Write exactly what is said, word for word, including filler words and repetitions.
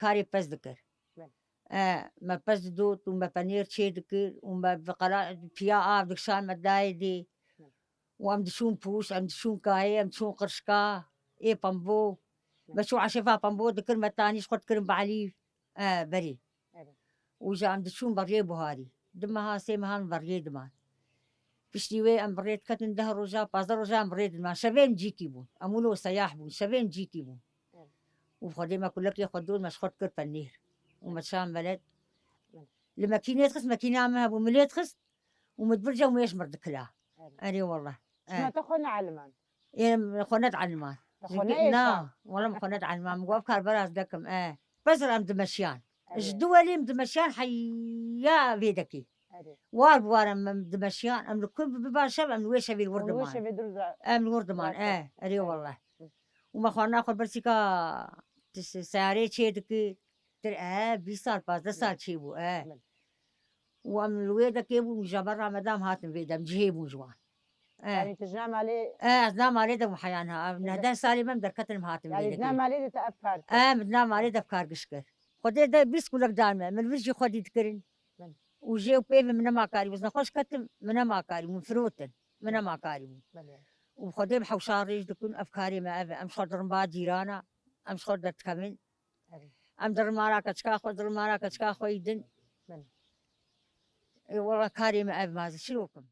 karê pez dikir. Belê. E, me pez didot û me penêr çê dikir û me bi qela-, piya av dikişand me dayê dê. Belê. Û em diçûn pûş, em diçûn kayê, em diçûn qirşka, ê pembo. Belê. Me çû eşefa pembo dikir, me tanî ji xwe dikirin bi elîf. E, berî. Erê. Û ji em diçûn beriyê buharî. Du meha, sê meha em beriyê diman. Piştî wê em bi rê diketin deh roja, pazdeh roja em bi rê diman. Şevê em cîkî bûn. Em wilo seyah bûn. Şevê em cîkî bûn. Erê. Û Xwedê me kulekê xwe dot, me ji xwe dikir penêr. Û me çan veled. Erê. Li mekînê dixist, mekîna me hebû, milê dixist û min dibirce û mêş mir dikila. Erê. Erê wallah. Şima te xwe neeliman? Ê, xwe nedeliman. Te xwe neêşand? Na, wala min xwe nedeliman. Min got, ev kar beraz dekim, e. Pezir em dimeşiyan. Erê. Ji du welî em dimeşiyan heya vê dekê. Erê. War bi war em, em dimeşiyan. Em li ku biba şev, em li wê şevê li wir diman. Em li wir diman, e. Erê wallah. Hı. Û me xwarina xwe bersîka ti-, seyarê çê dikir. Tir, e, bîst sal, pazdeh sal çê bû, e. Belê. Û em li wê dekê bûn, ji ber Ramadan hatin vê de, em cihê bûn ji wan. E. Yanî tu ji nav malê... E, ez nav malê de bûm heya niha. Ev neh deh salê me em derketin em hatin vê dekê. Yanî di nav malê de te ev kar kir? E, min di nav malê de ev kar giş kir. Xwedê de bîst kulek dan me. Min vir jî xwedî dikirin. Belê. Û jê û pêvê min nema karî bû. Ez nexweş ketim, min nema karî bû, min firotin. Min nema karî bû. Belê. Û Xwedê bi hewşa rêj dikin, ev karê me ev e. Em ji xwe dirin ba cîrana, em ji xwe derdikevin. Erê. Em dirin mala keçika xwe, dirin mala keçika xwe yî din. Belê. Ê, wela karê me ev, ma ez çi bikim?